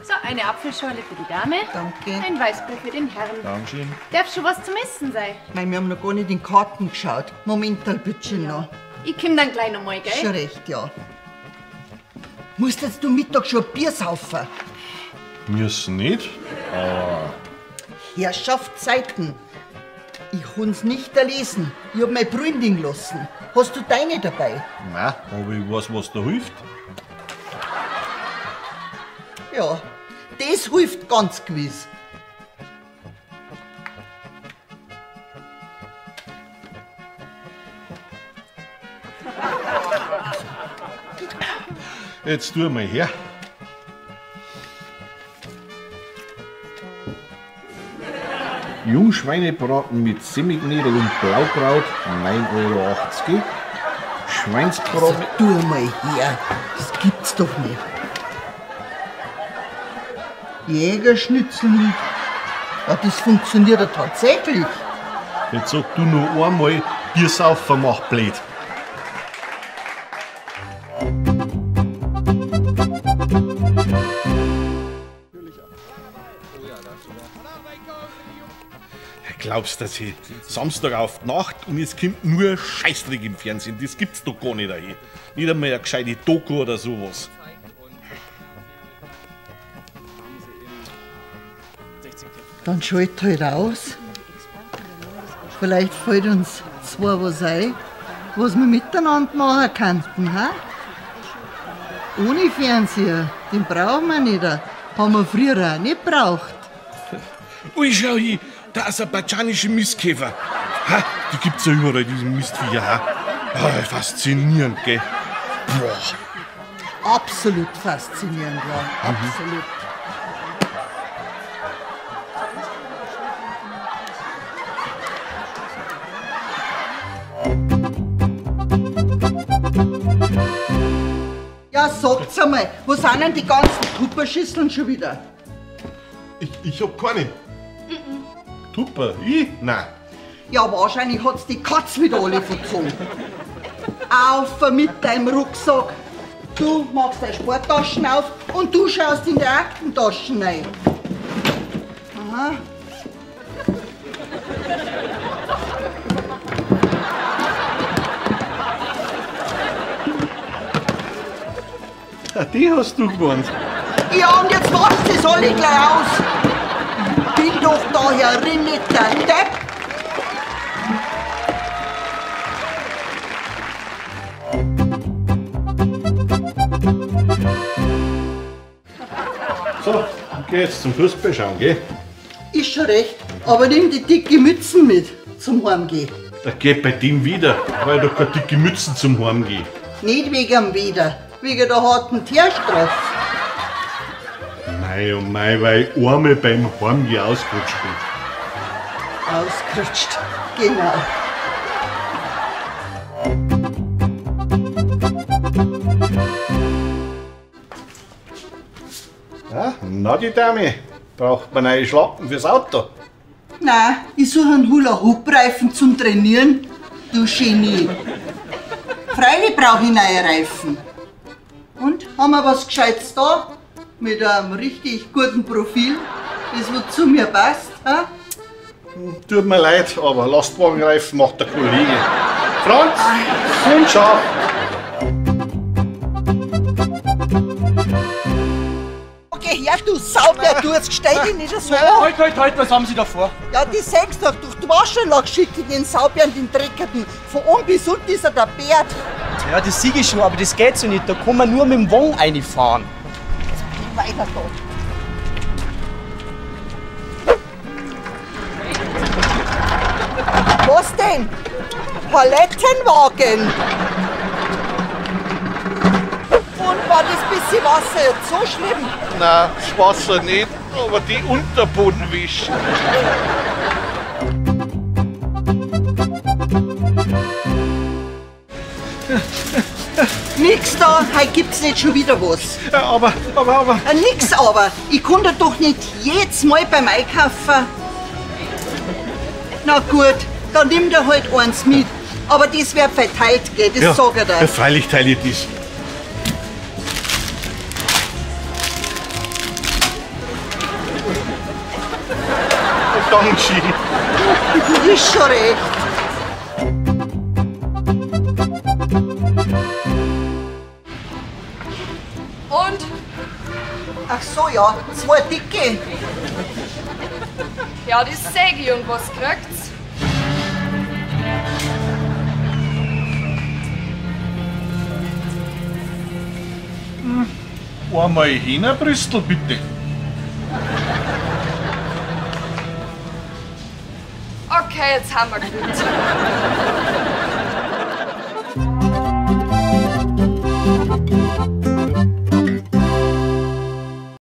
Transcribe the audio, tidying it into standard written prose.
So, eine Apfelschorle für die Dame. Danke. Ein Weißbier für den Herrn. Dankeschön. Darf schon was zum Essen sein? Mei, wir haben noch gar nicht in die Karten geschaut. Momental bitte noch. Ich komm dann gleich nochmal, gell? Schon recht, ja. Musst jetzt du Mittag schon ein Bier saufen? Müssen nicht, aber... Herrschaftszeiten. Ich kann's nicht erlesen. Ich hab meine Brühen liegen lassen. Hast du deine dabei? Nein, aber ich weiß, was da hilft. Ja, das hilft ganz gewiss. Jetzt tu mal her. Jungschweinebraten mit Semmelknödel und Blaukraut, 9,80 €. Schweinsbraten. Also, tu mal her, das gibt's doch nicht. Jägerschnitzel mit. Ja, das funktioniert ja tatsächlich. Jetzt sag du nur einmal, Biersaufen macht blöd. Glaubst du, dass ich Samstag auf die Nacht und es kommt nur Scheißdreck im Fernsehen? Das gibt's doch gar nicht. Ey. Nicht einmal eine gescheite Doku oder sowas. Dann schalt halt aus. Vielleicht fällt uns zwar was ein, was wir miteinander machen könnten. He? Ohne Fernseher, den brauchen wir nicht. Haben wir früher auch nicht gebraucht. Ui, schau hier, der aserbaidschanische Mistkäfer. Ha, die gibt's ja überall, diese Mistviecher. Ha? Ah, faszinierend, gell? Boah. Absolut faszinierend, ja. Absolut. Ja, sagt's einmal, wo sind denn die ganzen Tupperschüsseln schon wieder? Ich hab keine. Tupper? Ich? Nein. Ja, wahrscheinlich hat's die Katz wieder alle verzogen. Auf mit deinem Rucksack. Du machst deine Sporttaschen auf und du schaust in die Aktentaschen rein. Aha. Die hast du gemeint. Ja, und jetzt wascht es alle gleich aus. Bin doch da herin nicht der Depp. So, geh jetzt zum Fußball schauen, gell? Ist schon recht, aber nimm die dicke Mützen mit zum Heimgehen. Da geht bei dem wieder, weil ich doch keine dicke Mützen zum Heimgehen. Nicht wegen dem Wieder, wegen der harten Tierstrafe. Mei oh mei, weil ich einmal beim Heimgehen ausgerutscht bin. Ausgerutscht, genau. Ja, na die Dame, braucht man neue Schlappen fürs Auto? Nein, ich suche einen Hula-Hoop-Reifen zum Trainieren. Du Genie. Freilich brauche ich neue Reifen. Und, haben wir was Gescheites da? Mit einem richtig guten Profil, das wo zu mir passt. He? Tut mir leid, aber Lastwagenreifen macht der Kollege. Franz, komm schau! Okay, her, du Saubär, du, jetzt stell dich nicht so an. Halt, halt, halt, was haben Sie da vor? Ja, die sechs doch durch die Waschanlage schicke ich den Saubären, den Dreckerten. Von oben bis unten ist er der Bärt. Ja, das sehe ich schon, aber das geht so nicht. Da kann man nur mit dem Wagen reinfahren. Weiter da. Was denn? Palettenwagen! Und war das bisschen Wasser jetzt so schlimm? Nein, das Wasser nicht, aber die Unterbodenwische. Nix da, heute gibt's nicht schon wieder was. Ja, aber. Nix aber. Ich konnte doch nicht jedes Mal beim Einkaufen. Na gut, dann nimm dir halt eins mit. Aber das wird verteilt, gell? Das sag ich dir. Ja, freilich teile ich das. Dankeschön. Ist schon recht. Und? Ach so, ja, 2 dicke. Ja, das sag ich. Und was kriegt's? Einmal Hähnerbrüstel, bitte. Okay, jetzt haben wir gut.